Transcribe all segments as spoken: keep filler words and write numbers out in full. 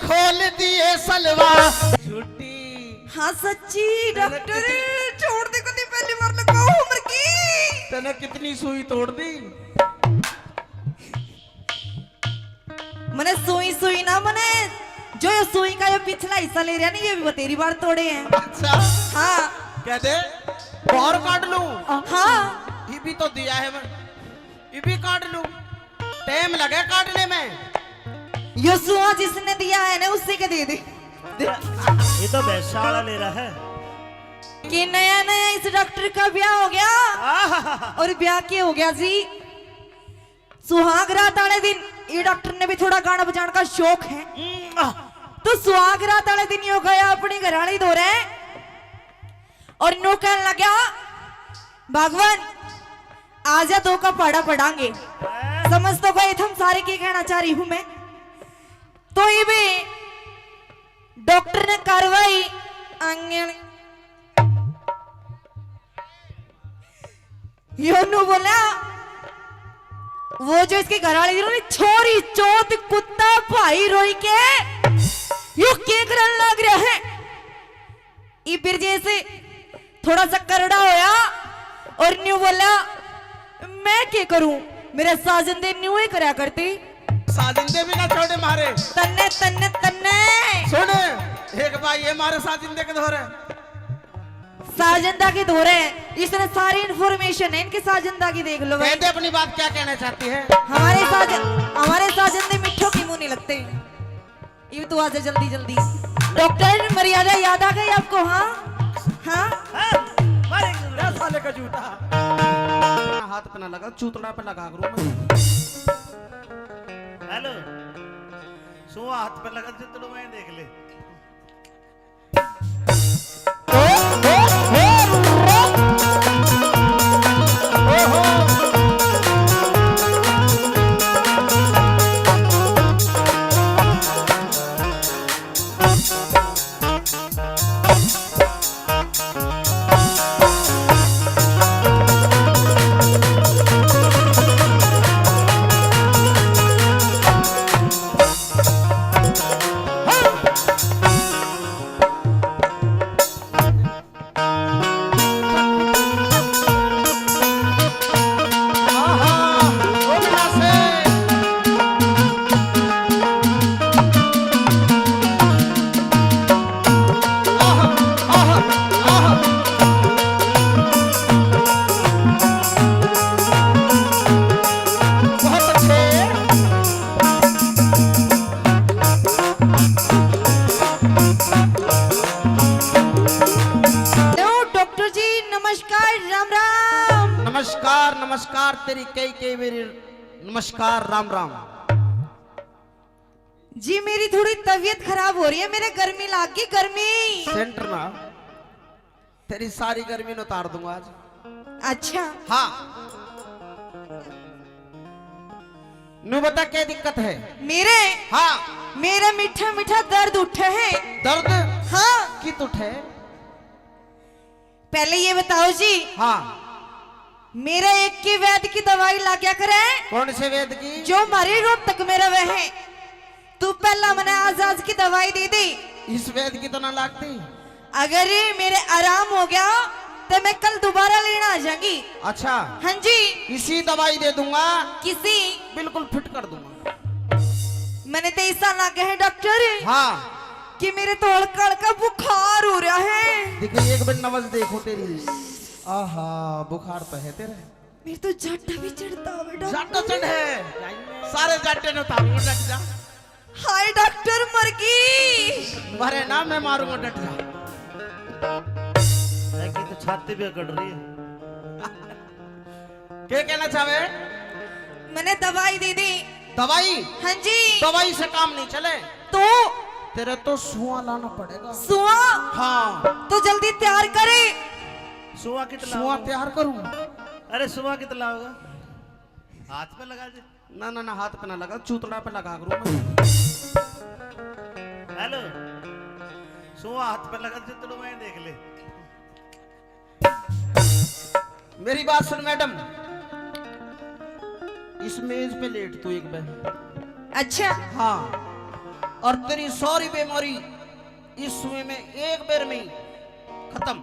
खोल दिए सलवा। झूठी। हाँ सच्ची, तने डॉक्टर। कितनी छोड़ दे, कदी पहली बार लगा उम्र की। तने कितनी सुई तोड़ दी? मने सुई सुई ना, मने जो ये सुई का ये पिछला हिस्सा ले रहा नहीं, ये भी बतेरी बार तोड़े हैं। अच्छा। हाँ। कह दे, बाहर काट लूं। हाँ। ये भी तो दिया है मैं, ये भी काट लूं। टाइम लगे काटने में। यो सुआ जिसने दिया है ना, उसी के दे दे। ये तो भैंसा वाला ले रहा है। कि नया नया इस डॉक्टर का ब्याह हो गया। आहा। और ब्याह के हो गया जी, सुहाग रात वाले दिन ये डॉक्टर ने भी थोड़ा गाना बजाने का शौक है। हम्म। तो सुहाग रात वाले दिन यो गया अपनी घराली धोरे और न्यू कहने लगा, भगवान, आजा, दो का पाड़ा पड़ांगे। समझ तो गए थम सारे के कहना चाह रही हूं मैं। तो ये भी डॉक्टर ने कार्रवाई आंगन योनू बोला, वो जो इसके घर वाले थी ना, छोरी चौथ कुत्ता भाई रोई के यो के करन लग रहा है। इबिर जैसे थोड़ा सा करड़ा होया और न्यू बोला, मैं के करूं, मेरे साजन दे न्यू ही करया करते। साजन दे भी ना छोड़े मारे। तन्ने, तन्ने, तन्ने। सुन, एक बार ये मारे साजन दे के धोरे। साजन दा की धोरे, इसने सारी इन्फॉर्मेशन है इनके साजन दा की, देख लो भाई। कहते अपनी बात क्या कहना चाहती है? हमारे साजन, हमारे साजन दे मिठो की मुंह नहीं लगते। ये तो आ जा जल्दी जल्दी। डॉक्टर, मर्यादा याद आ गई आपको? हाँ, हाँ। हाँ, मारेंगे। दस साल का जूता। हाथ पे ना लगा, चूतड़ा पे लगा करूँ मैं। हेलो, सुआ हाथ पे लगा, चूतड़ू में देख ले। हेलो डॉक्टर जी, नमस्कार, राम राम। नमस्कार, नमस्कार, तेरी कई कई मेरी नमस्कार, राम राम। जी, मेरी थोड़ी तबीयत खराब हो रही है, मेरे गर्मी लाग गई, गर्मी। सेंटर ना, तेरी सारी गर्मी न उतार दूंगा आज। अच्छा। हाँ। नू बता, क्या दिक्कत है? मेरे? हाँ। मेरा मीठा मीठा दर्द उठे है। दर्द? हाँ। कित उठे? पहले ये बताओ जी। हाँ। मेरा एक के वैद की दवाई लाग्या करे। कौन से वैद की? जो हमारे रोहतक में रहे हैं। तू पहला मने आज आज की दवाई दे दे। इस वैद की तो ना लागती। अगर मेरे आराम हो गया तो मैं कल दोबारा लेना आ जाऊंगी। अच्छा। हाँ जी। इसी दवाई दे दूंगा। किसी? बिल्कुल फिट कर दूंगा। मैंने तो ऐसा लगा है डॉक्टर। हाँ। कि मेरे तो हल्का हल्का बुखार हो रहा है। देखो, एक बार नबज देखो तेरी। आहा, बुखार तो है तेरे। मेरे तो जाटा भी चढ़ता हुआ डॉक्टर। जाटा चढ़े। सारे जाटे ने उतारूंगा, डट जा। हाय डॉक्टर, मर गई। मरे ना, मैं मारूंगा, डट जा। देखी तो छाती भी अकड़ रही है। के कहना चाहे? मैंने दवाई दे दी। दवाई? हाँ जी। दवाई से काम नहीं चले। तो? तेरे तो सुआ लाना पड़ेगा। सुआ? हाँ। तो जल्दी तैयार करे। सुआ कितना सुआ होगा? तैयार करूँ? अरे सुआ कितना होगा? हाथ पे लगा दे। ना, ना, ना, हाथ पे ना लगा, चूतड़ा पे लगा करूँ मैं। हेलो, सुआ हाथ पे लगा, चूतड़ू में देख ले। मेरी बात सुन मैडम, इस मेज पे लेट तू एक बार। अच्छा। हाँ। और तेरी सारी बीमारी इस सुए में एक बेर में ही खत्म।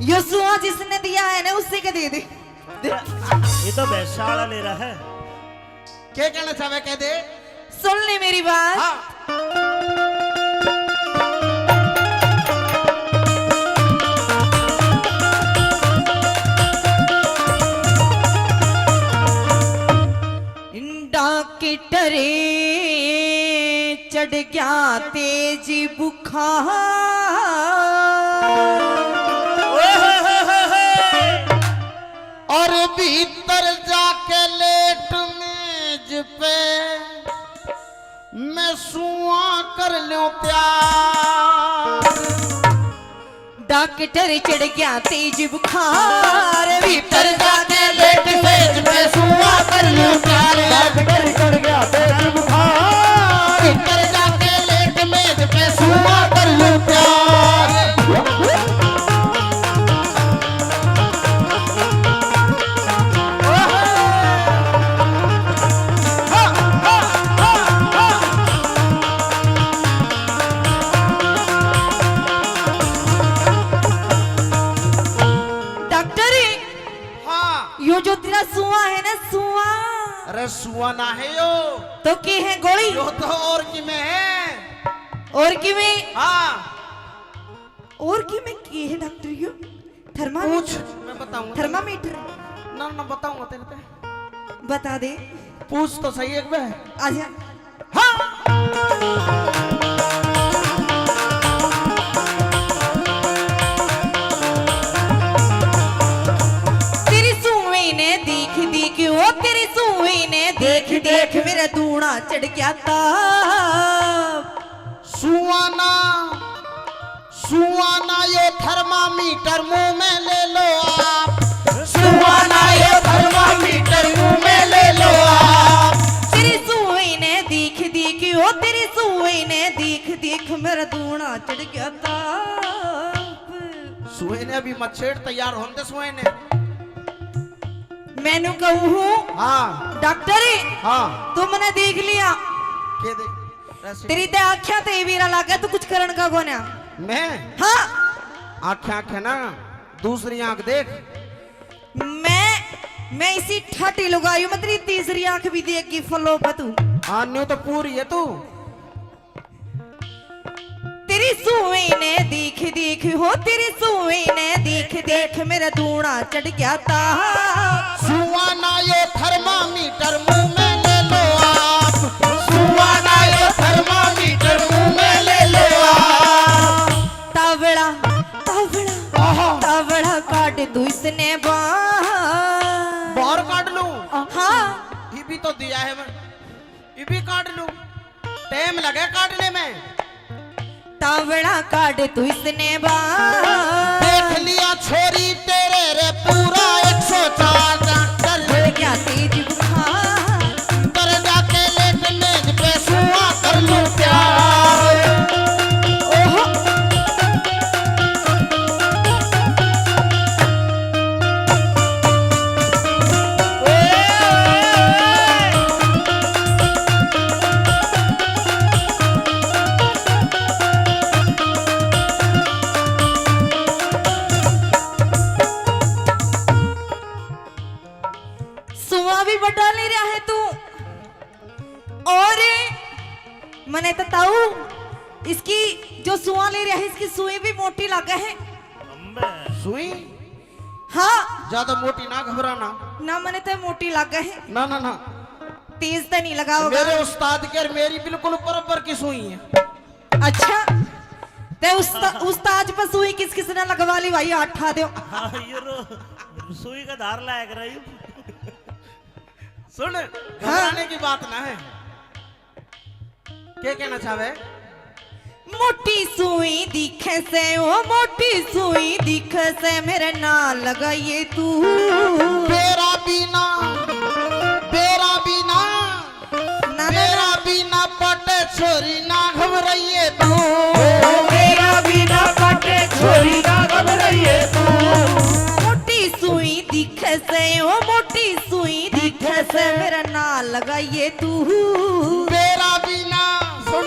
यो सुआ जिसने दिया है ना, उसी के दे दे। दे। ये तो भैंसा वाला ले रहा है। क्या कहना चाहे, कह दे। सुन ले मेरी बात। हाँ। डॉक्टर चढ़ गया तेज बुखार। ओए होए होए होए होए। और भीतर जाके लेट मेज पे मैं सुआ कर ल्यूं प्यार। डॉक्टर चढ़ गया तेज बुखार, भीतर जाके लेट मेज पे सुआ कर ल्यूं प्यार। डॉक्टर चढ़ गया तेज बुखार, भीतर जाके लेट मेज पे सुआ कर ल्यूं प्यार। डॉक्टर, हाँ। यो जो तेरा सुआ है ना, सुआ। अरे सुआ ना है यो। तो के है, गोली? यो तो और की में है। और की में? हाँ। और की में के है डॉक्टर यो? थर्मामीटर? पूछ, मैं बताऊंगा। थर्मामीटर? ना, ना, बताऊंगा तेरे ते। बता दे। पूछ तो सही एक बार। आजा। हाँ। तेरी सुई ने देख देख, ओ तेरी सुई ने देख देख, मेरा दूना चढ़ गया ताप। सुआ ना, सुआ ना यो थर्मामीटर मुंह में ले लो आप। सुआ ना यो थर्मामीटर मुंह में ले लो आप। तेरी सुई ने देख देख, ओ तेरी सुई ने देख देख, मेरा दूना चढ़ गया ताप। सुए ने अभी मच्छेड़ तैयार होंदे सुए ने। मैं न्यू कहूँ हूँ, हाँ। डॉक्टर, हाँ। तू मने देख लिया। के देख? तेरी ते आँख्या ते ही वीरा लागे, तू कुछ करण का कोन्या। मैं? हाँ। आँख्या, आँख्या ना, दूसरी आँख देख। मैं, मैं इसी ठाटी लुगाई हूँ, मैं तेरी तीसरी आँख भी देख गई, फलो पे तू। हाँ, न्यू तो पूरी है तू। तेरी सुई ने देख देख, हो तेरी सुई ने देख देख, मेरा दूना चढ़ गया ताप। सुआ ना यो थर्मामीटर मुंह में ले लो आप। सुआ ना यो थर्मामीटर मुंह में ले लो आप। तावड़ा, तावड़ा, आहा। तावड़ा काट दूं इसने बाहर। बाहर काट लूं? हाँ। ये भी तो दिया है मैं। ये भी काट लूं, टाइम लगे काटने में। तावड़ा काट तू इसने बाहर। देख लिया छोरी तेरे रे पूरा एक सौ चार डॉक्टर। चढ़ गया तेज बुखार। कर जाके लेट मेज पे सुआ कर लूं प्यार। ओहो। सुआ भी बड़ा ले रहा है तू। और मने तो ताऊ, इसकी जो सुआ ले रहा है, इसकी सुई भी मोटी लागे है। सुई? हाँ। ज्यादा मोटी ना घबराना। ना, मने तो मोटी लागे है। ना, ना, ना। तेज तो नहीं लगाओगा? मेरे उस्ताद के और मेरी बिल्कुल बराबर की सुई है। अच्छा, ते उस्ता-, उस्ताद पे सुई किस किस ने लगवा ली भाई, हाथ उठा दो। हाँ, ये रो, सुई का धार लाया कर। सुन, हाँ। घबराने की बात ना है। के कहना चाहे? मोटी सुई दिखे से, ओ मोटी सुई दिखे से, मेरे ना लगाइए तू। बेरा बिना, बेरा बिना, ना, ना, ना। बेरा बिना पटे छोरी ना घबराइए तू। बेरा बिना पटे छोरी ना घबराइए तू। मोटी सुई दिखे से, ओ मोटी सुई दिखे से, मेरा ना लगाइए तू। बेरा बिना, सुन।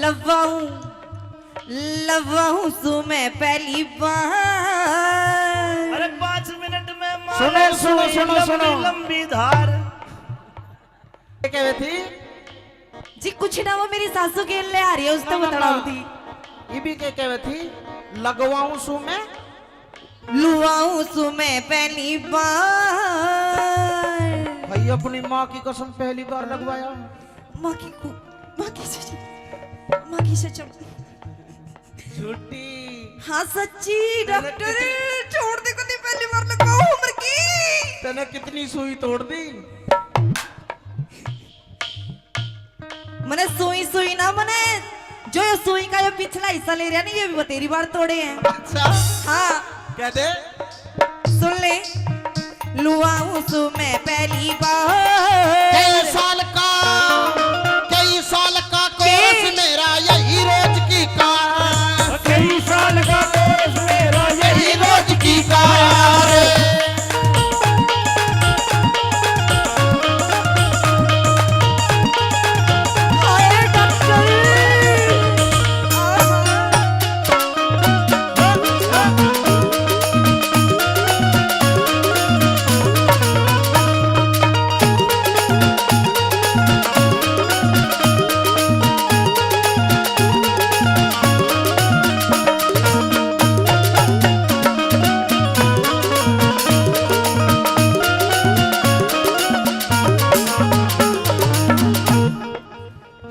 लवाऊं, लवाऊं सू मैं पहली बार। अरे, पाँच मिनट में मारो सुनो, सुनो, सुई सुनो, लंबी, सुनो। लंबी धार। क्या कहवे थी? जी, कुछ ना, वो मेरी सासू के ले आ रही है, उसने ना, ना, बतलाऊ ना। थी। ये भी क्या कहवे थी? लगवाऊं सू मैं। लुआऊं सू मैं पहली बार। भाई, अपनी माँ की कसम, पहली बार लगवाया। माँ की कु-, माँ की सच-, माँ की सच। झूठी। हाँ, सच्ची, तने डॉक्टर, कितनी छोड़ दे, कदी पहली बार लगवाऊं उम्र की। तने कितनी सुई तोड़ दी? मने सुई सुई ना, मने जो ये सुई का ये पिछला हिस्सा ले रहा ना, ये भी बतेरी बार तोड़े हैं। अच्छा। हाँ। कह दे। सुन ले। लुआऊं सू मैं पहली बार। कई साल का, कई साल का कोर्स मेरा यही रोज की कार। कई साल का कोर्स मेरा यही रोज की कार।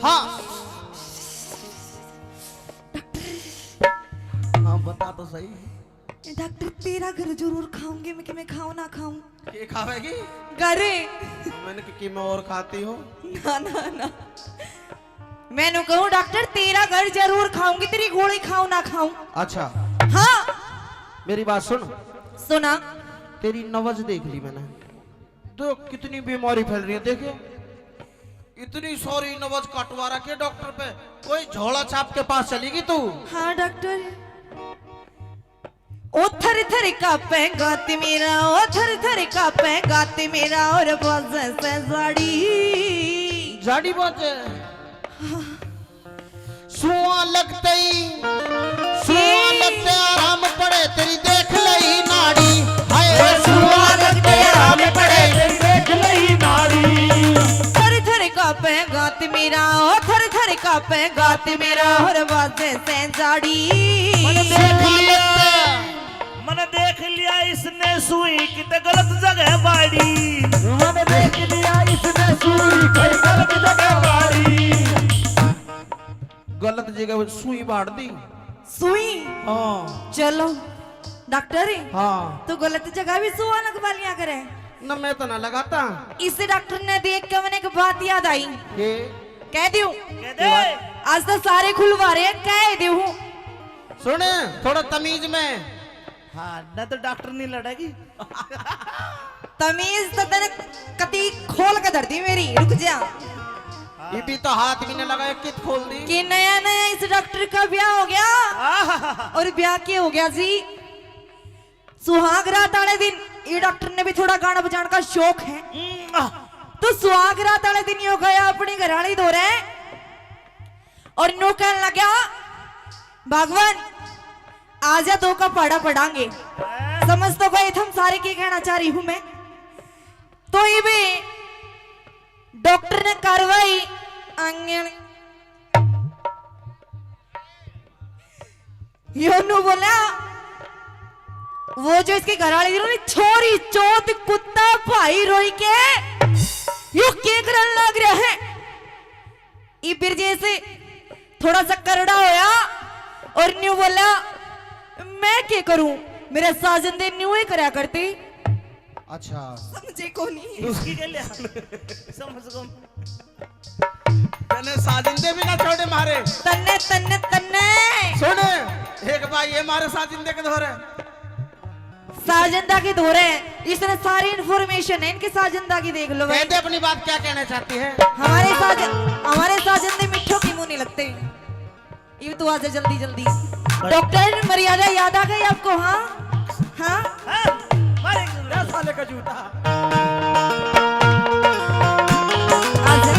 हाँ। हाँ, बता तो सही। डॉक्टर, तेरा घर जरूर खाऊंगी मैं, कि मैं खाऊं ना खाऊं। के खावेगी? घर। मैंने कि, कि मैं और खाती हूँ। ना, ना, ना। मैंने कहूँ, डॉक्टर, तेरा घर जरूर खाऊंगी, तेरी गोली खाऊं ना खाऊं। अच्छा। हाँ। मेरी बात सुन। सुना। तेरी नवज देख ली मैंने। देख, कितनी बीमारी फैल रही है, देखे। इतनी सारी नवज कटवा रखी है डॉक्टर पे। कोई झोला छाप के पास चली गई तू? हाँ डॉक्टर। ओ थर थर कांपे गात मेरा, ओ थर थर कांपे गात मेरा, और बाजे से जाड़ी। जाड़ी बाजे। हाँ। सुआ लगते ही, सुआ लगते आराम पड़े तेरी देख लई नाड़ी। हाय, सुआ लगते आराम पड़े तेरी देख लई नाड़ी। थर थर कांपे गात मेरा, ओ थर थर कांपे गात मेरा, और बाजे से जाड़ी। मैंने देख लिया, मैंने देख लिया इसने सुई किते गलत जगह बाड़ी। मैंने देख लिया इसने सुई कहीं गलत जगह बाड़ी। गलत जगह सुई बाड़ दी। सुई? हाँ। चलो डॉक्टर, हाँ। तू गलत जगह भी सुआ लगवा लिया करे। ना, मैं तो ना लगाता। इस डॉक्टर ने देख के मैंने एक बात याद आई। ये? कह दूं? कह दे। आज तो सारे खुलवा रहे हैं, कह दूं। सुन, थोड़ा तमीज में। हाँ, ना तो डॉक्टर नहीं लड़ेगी। तमीज तो तने कती खोल के धर दी मेरी, रुक जा। ये भी तो हाथ भी नहीं लगाया, कित खोल दी। कि नया नया इस डॉक्टर का ब्याह हो गया। आहा। और ब्याह के हो गया जी, सुहाग रात वाले दिन ये डॉक्टर ने भी थोड़ा गाना बजाने का शौक है। हम्म। तो सुहाग रात वाले दिन यो गया अपनी घरवाली धोरे और न्यू कहने लगा, भगवान, आजा, दो का पाड़ा पड़ांगे। समझ तो गए थे हम सारे के कहना चाह रही हूं मैं। तो ये भी डॉक्टर ने कार्रवाई आंगन योनू बोला, वो जो इसके घर वाले थी ना, छोरी चौथ कुत्ता भाई रोई के, यो के करन लाग रहा है। इबिर जैसे थोड़ा सा करड़ा होया और न्यू बोला, मैं के करूं, मेरे साजन दे न्यू ही करया करते। अच्छा। समझे को नहीं। उसकी के लिए समझ को। तन्ने साजिंदे भी ना छोड़े मारे। तन्ने, तन्ने, तन्ने। सुन, एक बार ये मारे साजिंदे के धोरे। साजिंदा के धोरे। इसने सारी इन्फॉर्मेशन है इनके साजिंदा की, देख लो भाई। कहते अपनी बात क्या कहना चाहती है? हमारे साज-, हमारे साजिंदे मिठो के मुंह नहीं लगते। ये तो आजा जल्दी जल्दी। डॉक्टर, मर्यादा याद आ गई आपको? हाँ, हाँ। हाँ, मारेंगे। दस साल का जूता। आजा।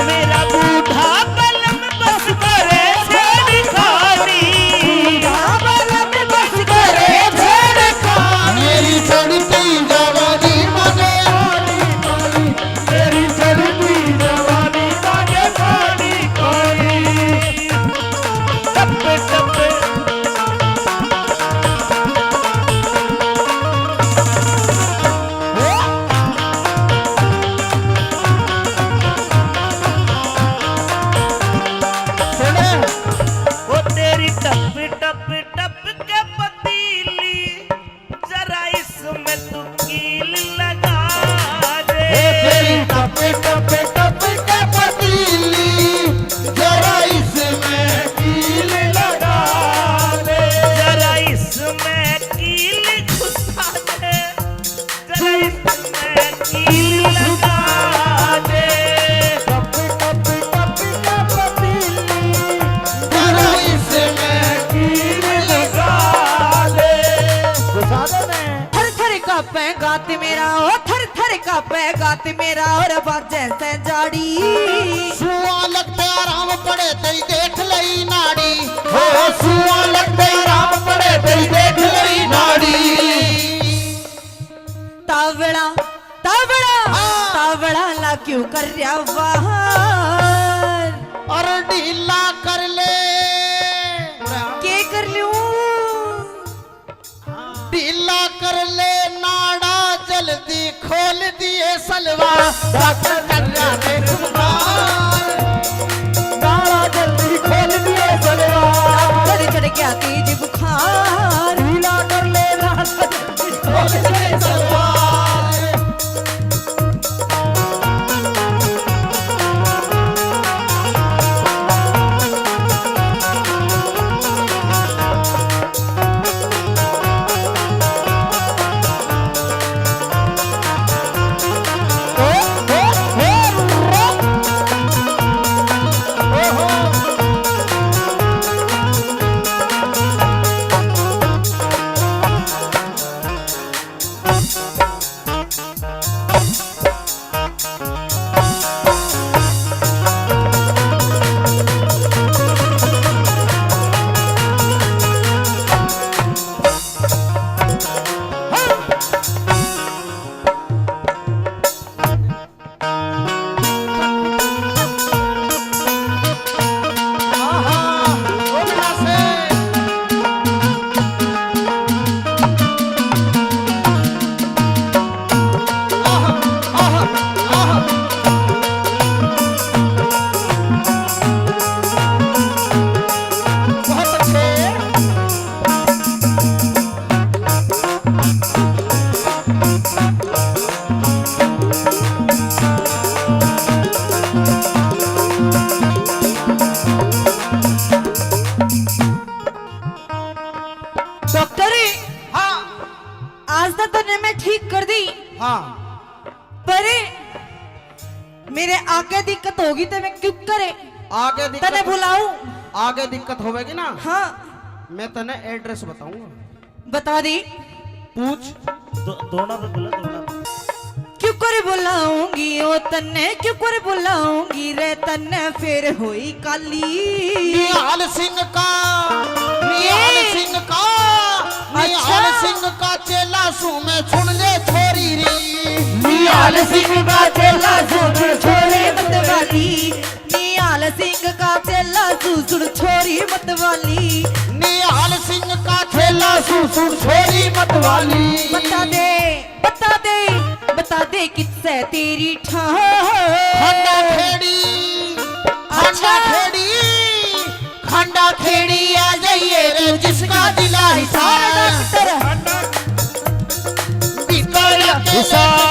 मेरा बूढ़ा बलम ओ थर थर कापे गात मेरा और बाजे से जाड़ी। सुआ लगते आराम पड़े तेरी देख लई नाड़ी। हो सुआ लगते आराम पड़े तेरी देख लई नाड़ी। तावड़ा, तावड़ा, हाँ। तावड़ा ला क्यों कर रहा बाहर? और ढीला कर ले। के कर लूं? ढीला कर ले नाड़ा, जल्दी खोल दिए सलवार। डॉक्टर चल रहा है सुधार। नाड़ा जल्दी खोल दिए सलवार। डॉक्टर चढ़ गया तेज बुखार। ढीला कर ले नाड़ा, जल्दी खोल दिए सलवार। डॉक्टर, हाँ। आज तो तन्ने मैं ठीक कर दी। हाँ। पर मेरे आगे दिक्कत होगी तो मैं क्यों करे? आगे दिक्कत तने बुलाऊं? आगे दिक्कत होवेगी ना? हाँ। मैं तने एड्रेस बताऊंगा। बता दे। पूछ। दो, दोनों पे बोला, दोनों पे। क्यों कर बुलाऊंगी ओ तन्ने, क्यों कर बुलाऊंगी रे तन्ने फिर होई काली। निहाल सिंह का, निहाल ए। सिंह का, अच्छा। निहाल सिंह का चेला सू मैं, सुन ले छोरी री। निहाल सिंह का चेला सू मैं, छोरी मत वाली। निहाल सिंह का चेला सू सुन छोरी मत वाली। निहाल सिंह का चेला सू सुन छोरी मत वाली। बता दे, बता दे, बता दे किससे तेरी ठाह। खांडा खेड़ी, अच्छा। खांडा खेड़ी, खांडा खेड़ी आ जाइए रे जिसका दिल आइसा। डॉक्टर। भीतर हिसाब।